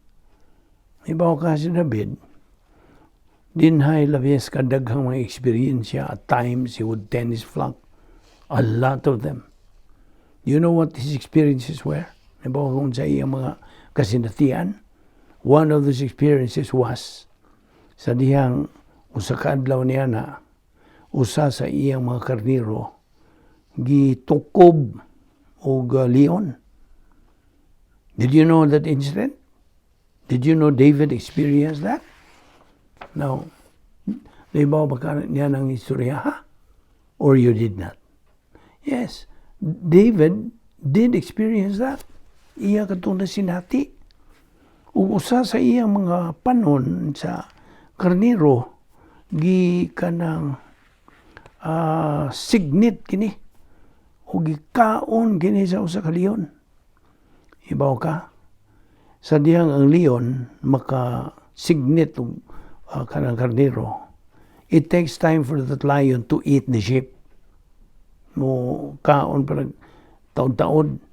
Ibaw ka si David, dinhay labies kadaghang mga eksperyensya. At times, he would tend his flock. A lot of them. You know what his experiences were? Ibaw kung sa iyang mga kasinatian. One of those experiences was sa dihang usa ka adlaw niya na usa sa iyang mga karniro gitukob og leon. Did you know that incident? Did you know David experienced that? Now, naibaw ba ka niya ng istorya, ha? Or you did not? Yes, David did experience that. Iya katong nasinati. Ug usa sa iyang mga panon sa karniro gi kanang signit kini o gikaon kini sa usa ka leon. Ibaw ka? Sa dihang ang leon maka signit og kanang karniro, it takes time for that lion to eat the sheep. Mo kaon para taod-taod.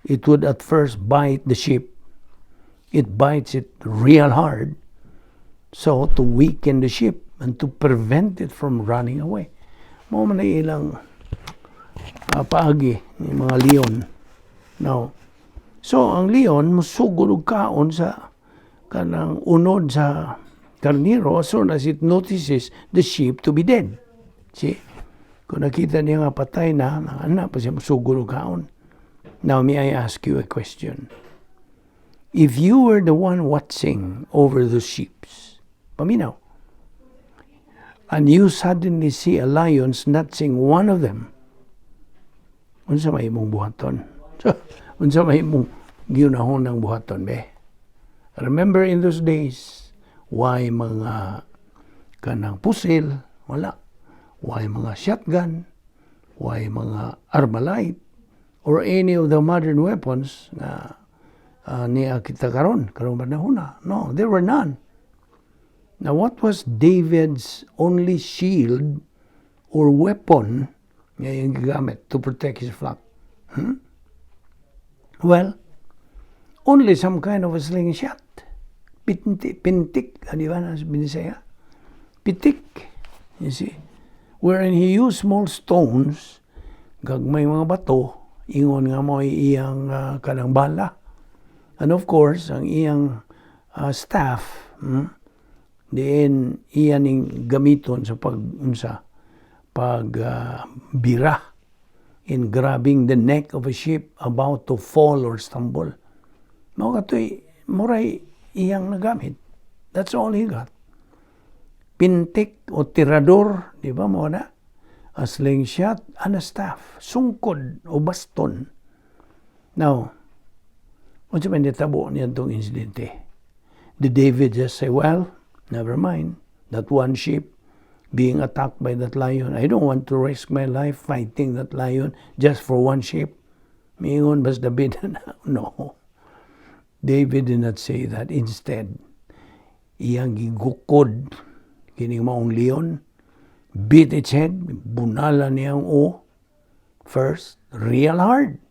It would at first bite the sheep. It bites it real hard. So, to weaken the sheep and to prevent it from running away. Mao man na ilang paagi ni mga leon. Now, so ang leon musugod og kaon sa kanang unod sa karniro as soon as it notices the sheep to be dead. See? Kung nakita niya nga patay na, ana pa siya musugod og kaon. Now, may I ask you a question? If you were the one watching over the sheep, paminaw, and you suddenly see a lion snatching one of them, unsa may imong buhaton? Unsa may imong gihunahunang buhaton, be? Remember, in those days, way mga kanang pusil, wala. Way mga shotgun, way mga armalite, or any of the modern weapons nga niya kita karon, karong panahon. No, there were none. Now, what was David's only shield or weapon nga iyang gigamit to protect his flock? Hmm? Well, only some kind of a slingshot. Pintik, pintik, di ba na Binisaya? Pitik, you see. Wherein he used small stones, gagmay mga bato, ingon nga mo iyang kanang bala. And of course, ang iyang staff, diin iya ning gamiton sa pag unsa pag bira in grabbing the neck of a sheep about to fall or stumble. Mao katoy muray iyang nagamit. That's all he got. Pintik o tirador, di ba mo na? A slingshot and a staff, sungkod o baston. Now, unsa man nitabo niya itong insidente? Did David just say, "Well, never mind, that one sheep being attacked by that lion, I don't want to risk my life fighting that lion just for one sheep"? Miingon ba si David? No. David did not say that. Instead, iyang gigukod kining maong leon, beat its head, bunala niyang o first, real hard.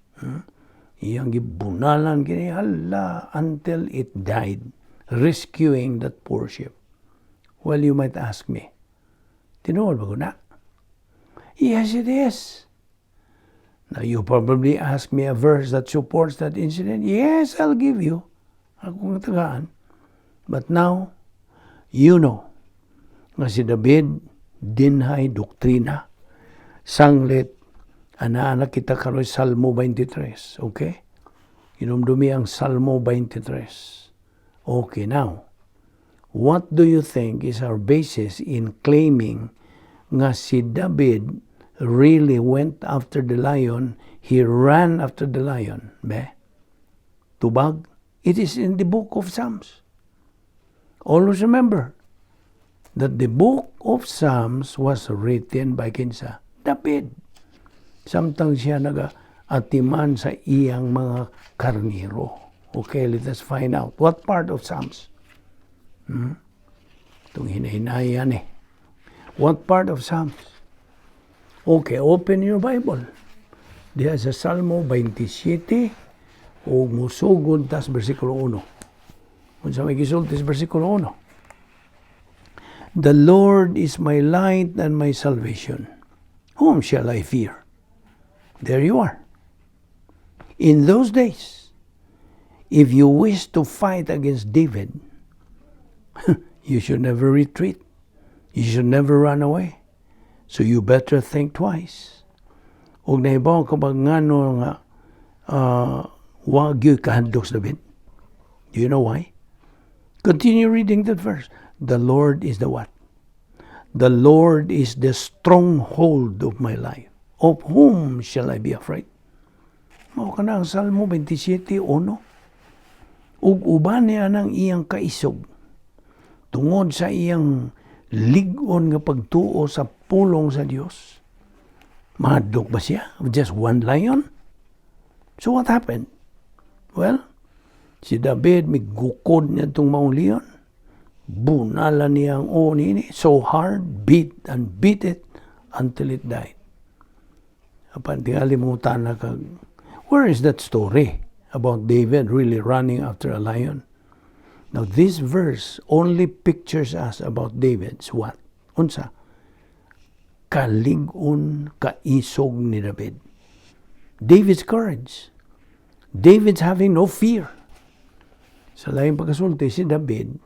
Iyang gibunalan kini hala until it died, rescuing that poor sheep. Well, you might ask me, "Tinuod ba ko na?" Yes, it is. Now, you probably ask me a verse that supports that incident. Yes, I'll give you. Akong tagaan. But now, you know, nga si David dinhay doktrina. Sanglit, ana kita karon Salmo 23. Okay? Inumdumi ang Salmo 23. Okay, now, what do you think is our basis in claiming nga si David really went after the lion, he ran after the lion? Be? Tubag? It is in the book of Psalms. Always remember that the book of Psalms was written by kinsa? David. Samtang siya naga atiman sa iyang mga karniro. Okay, let us find out. What part of Psalms? Itong hinahinayan eh. What part of Psalms? Okay, open your Bible. Diha sa Salmo 27 o musugod tas versikulo 1. Unsa may gisulti sa versikulo 1? "The Lord is my light and my salvation. Whom shall I fear?" There you are. In those days, if you wish to fight against David, you should never retreat. You should never run away. So you better think twice. Ug nahibaw ka ba ngano nga wa gyud kahadlok sa David? Do you know why? Continue reading that verse. The Lord is the what? "The Lord is the stronghold of my life. Of whom shall I be afraid?" Mao kana ang Salmo 27:1. Ug uban niya ng iyang kaisog tungod sa iyang lig-on nga pagtuo sa pulong sa Dios. Mahadlok ba siya? Just one lion? So what happened? Well, si David migukod niya itong maong leon. Bunala niya ang uo niini. So hard, beat and beat it until it died. Apan tingali mo na kag, where is that story about David really running after a lion? Now, this verse only pictures us about David's what? Unsa? Kalig-on, kaisog ni David. David's courage. David's having no fear. Sa laing pagkasulti, si David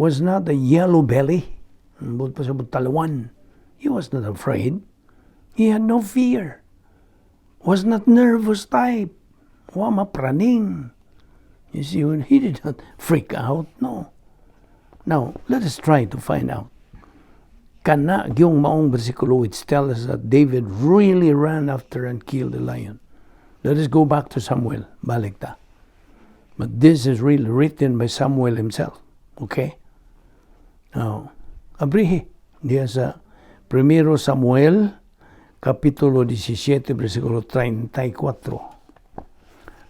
was not a yellow belly. Buot pasabot talawan. He was not afraid. He had no fear. Was not nervous type. Wa mapraning. You see, when he did not freak out, no. Now, let us try to find out. Kana yung maong bersikulo which tells us that David really ran after and killed the lion. Let us go back to Samuel. Balik ta. But this is really written by Samuel himself. Okay? Now, abrihi. Diya sa Primero Samuel, capítulo 17, versículo 34.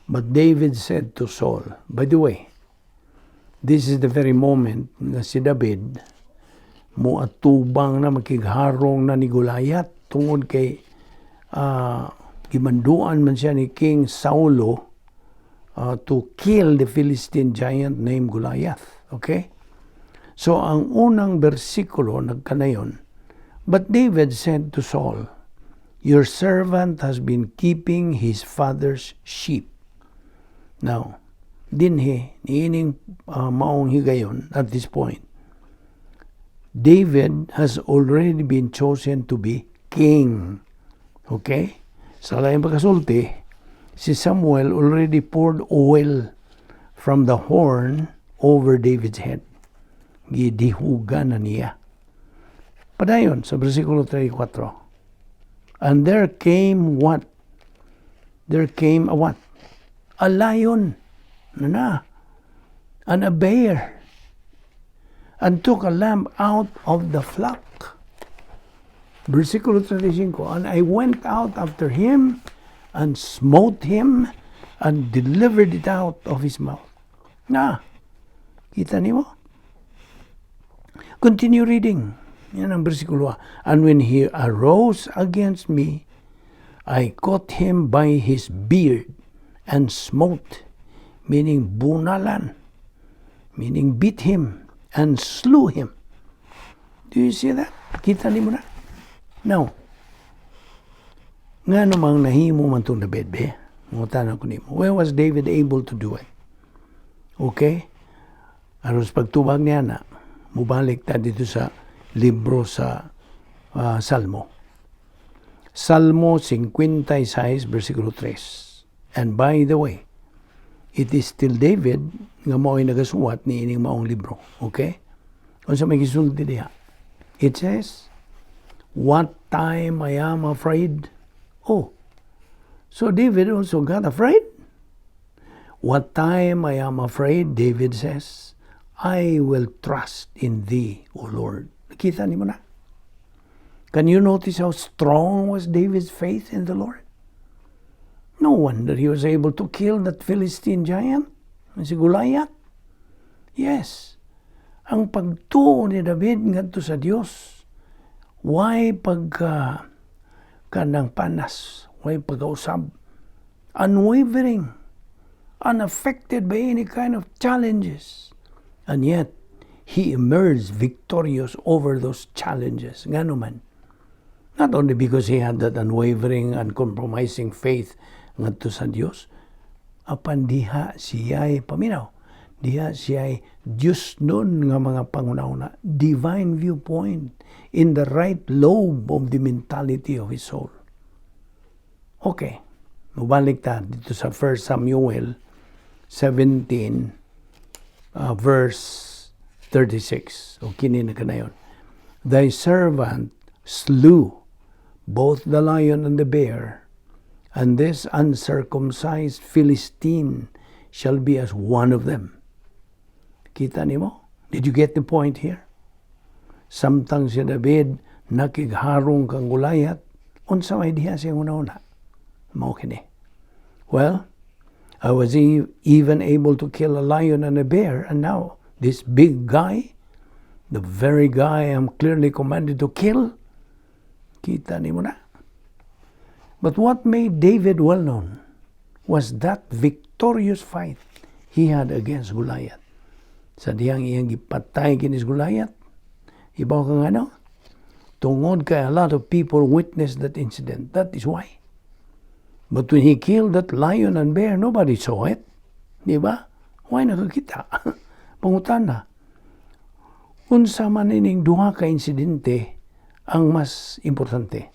But David said to Saul, by the way, this is the very moment na si David mo atubang na makigharong na ni Goliath tungod kay gimanduan man siya ni King Saulo to kill the Philistine giant named Goliath. Okay? So ang unang bersikulo nagkanayon, "But David said to Saul, 'Your servant has been keeping his father's sheep.'" Now, dinhi, niining maong higayon at this point, David has already been chosen to be king. Okay? Sa laing pagkasulti, si Samuel already poured oil from the horn over David's head. Gidihugan na niya. Padayon sa versikulo 34. And there came what? There came a what? A lion. Na na. And a bear. And took a lamb out of the flock. Versikulo 35. And I went out after him and smote him and delivered it out of his mouth. Na, kita nimo? Continue reading. Yan ang versikulo. And when he arose against me, I caught him by his beard and smote, meaning bunalan, meaning beat him and slew him. Do you see that? Kita nimo na? Now, nga namang nahimo man itong David, be? Mangutana ko nimo. Where was David able to do it? Okay? Aron pagtubag niya na, mubalik ta dito sa libro sa Salmo. Salmo 56, versikulo 3. And by the way, it is still David nga mao'y nagasuwat ni ining maong libro. Okay? Unsa may gisulti diha? It says, "What time I am afraid." Oh, so David also got afraid? "What time I am afraid," David says, "I will trust in thee, O Lord." Nakita nimo na? Can you notice how strong was David's faith in the Lord? No wonder he was able to kill that Philistine giant, si Goliath. Yes, ang pagtuo ni David ngadto sa Dios, way pagka kanang panas, way pagkausab, unwavering, unaffected by any kind of challenges. And yet, he emerged victorious over those challenges. Ngano man? Not only because he had that unwavering, uncompromising faith ngadto sa Dios, apan diha siya'y paminaw. Diha siya'y Diosnon nga mga panghunahuna, divine viewpoint in the right lobe of the mentality of his soul. Okay, mubalik ta didto sa 1 Samuel 17 verse 36. O kini na kanayon. "Thy servant slew both the lion and the bear, and this uncircumcised Philistine shall be as one of them." Kita nimo? Did you get the point here? Samtang si David nakigharong kang Goliath, unsa may diha siyang una-una? Mao kini. "Well, I was even able to kill a lion and a bear, and now this big guy, the very guy I'm clearly commanded to kill." Kita nimo na? But what made David well known was that victorious fight he had against Goliath. Sa dihang iyang gipatay kini si Goliath, ibaw ka ngano? Tungod kay a lot of people witnessed that incident. That is why. But when he killed that lion and bear, nobody saw it. Di ba? Way nakakita? Pangutana. Unsa man ining duha ka insidente ang mas importante?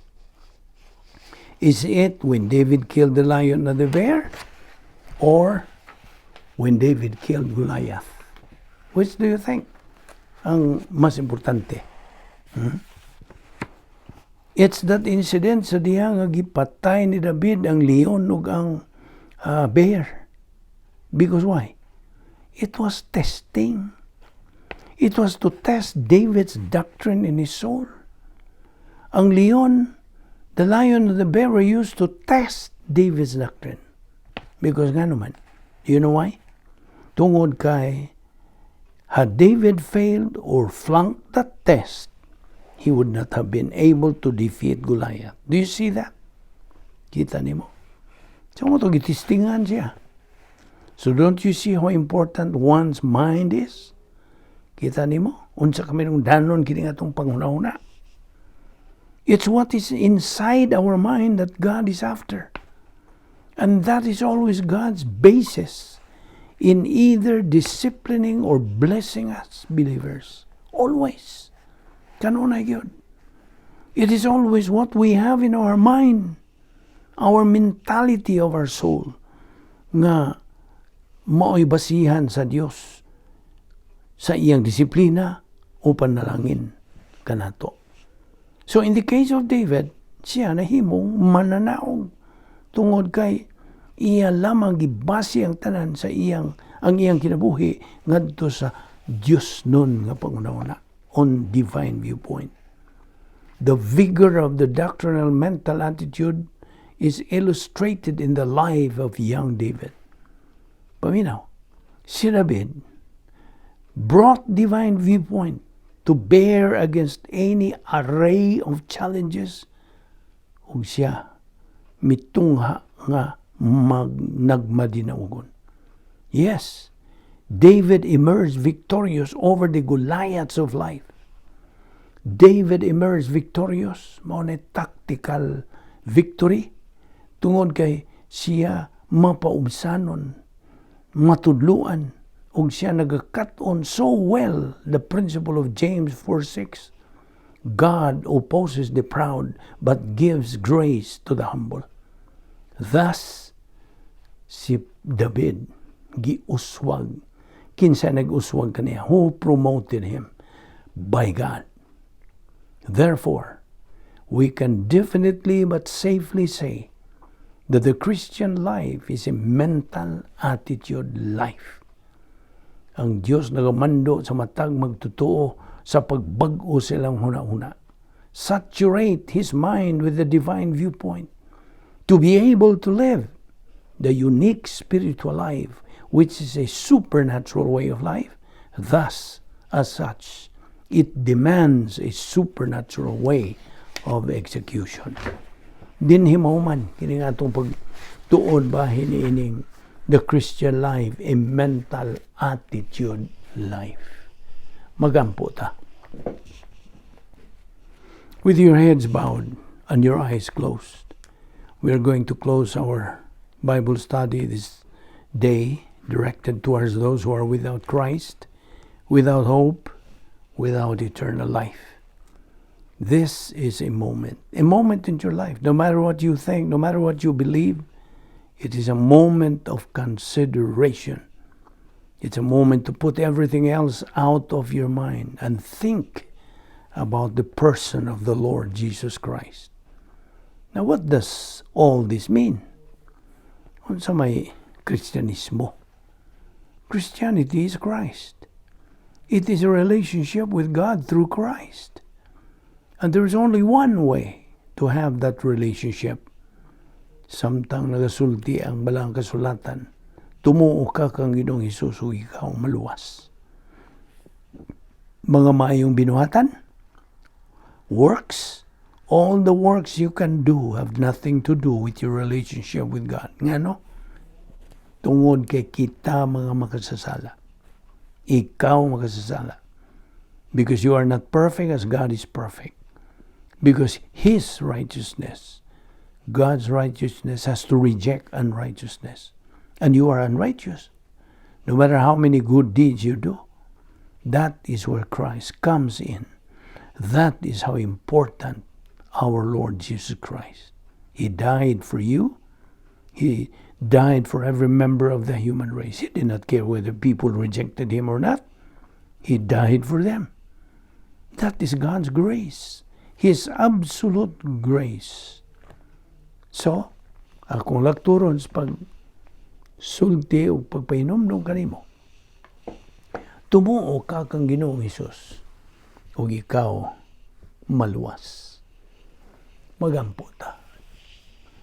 Is it when David killed the lion and the bear or when David killed Goliath? Which do you think ang mas importante? Hmm? It's that incident sa diha nga gipatay ni David ang leon ug ang bear. Because why? It was testing. It was to test David's doctrine in his soul. Ang leon, the lion and the bear were used to test David's doctrine. Because ngano man? You know why? Tungod kay had David failed or flunked that test, he would not have been able to defeat Goliath. Do you see that? Kita nimo? So mao to gitestingan siya. So don't you see how important one's mind is? Kita nimo? Unsa kahinungdanon kini atong panghunahuna? It's what is inside our mind that God is after. And that is always God's basis in either disciplining or blessing us believers. Always. Kanunay gyud. It is always what we have in our mind, our mentality of our soul, nga mao'y basihan sa Dios sa iyang disiplina o panalangin kanato. So in the case of David, siya nahimong mananaog tungod kay iya lamang gibase ang tanan sa iyang kinabuhi ngadto sa Diosnon nga panghunahuna, on divine viewpoint. The vigor of the doctrinal mental attitude is illustrated in the life of young David. Paminaw, si David brought divine viewpoint to bear against any array of challenges ug siya mitungha nga mag nagmadinaugon. Yes, David emerged victorious over the Goliaths of life. David emerged victorious, mao ni tactical victory tungod kay siya mapaubsanon, matudluan ug siya nagakat-on so well the principle of James 4:6. God opposes the proud but gives grace to the humble. Thus, si David giuswag. Kinsa nag-uswag kaniya? Who promoted him? By God. Therefore, we can definitely but safely say that the Christian life is a mental attitude life. Ang Dios nagamando sa matag magtotoo sa pagbag-o sa ilang huna-huna. Saturate his mind with the divine viewpoint to be able to live the unique spiritual life, which is a supernatural way of life. Thus, as such, it demands a supernatural way of execution. Dinhi mahuman kini nga atong pagtuon bahin ining the Christian life, a mental attitude life. Magampo ta. With your heads bowed and your eyes closed, we are going to close our Bible study this day, directed towards those who are without Christ, without hope, without eternal life. This is a moment in your life. No matter what you think, no matter what you believe, it is a moment of consideration. It's a moment to put everything else out of your mind and think about the person of the Lord Jesus Christ. Now, what does all this mean? Unsa may Kristyanismo? Christianity is Christ. It is a relationship with God through Christ. And there is only one way to have that relationship. Samtang nagasulti ang Balaang Kasulatan, tumuo ka kang Ginoong Hesus ug ikaw maluwas. Mga maayong binuhatan, works, all the works you can do have nothing to do with your relationship with God. Ngano? Tungod kay kita mga makasasala. Ikaw makasasala. Because you are not perfect as God is perfect. Because His righteousness, God's righteousness, has to reject unrighteousness. And you are unrighteous. No matter how many good deeds you do. That is where Christ comes in. That is how important our Lord Jesus Christ. He died for you. He died for every member of the human race. He did not care whether people rejected him or not. He died for them. That is God's grace. His absolute grace. So, akong lakturon sa pagsulti o pagpahinomdom kanimo, tumuo ka kang Ginoong Hesus ug ikaw maluwas. Magampo ta.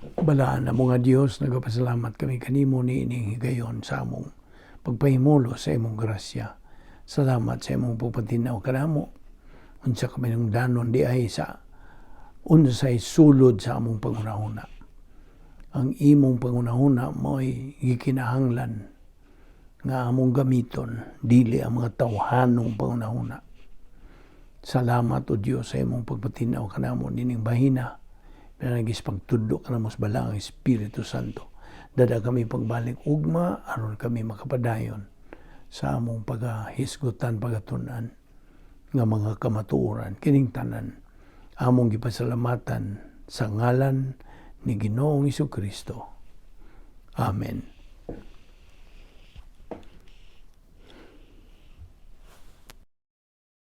Balaan na mga Dios, nagapasalamat kami kanimo niining higayon sa among pagpahimulo sa imong grasya. Salamat sa imong pagpatinaw kanamo. Unsa kami danon diay sa unsay sulod sa among panghunahuna. Ang imong panghunahuna mo'y gikinahanglan nga among gamiton, dili ang mga tawhanong panghunahuna. Salamat, O Dios, sa imong pagpatinaw kanamo nining bahina. Pinaagi sa pagtudlo kanamo sa Balaang Espiritu Santo. Dad-a kami pagbalik ugma aron kami makapadayon sa among pagahisgutan, pagatun-an nga mga kamatuoran. Kining tanan among gipasalamatan sa ngalan ni Ginoong Kristo. Amen.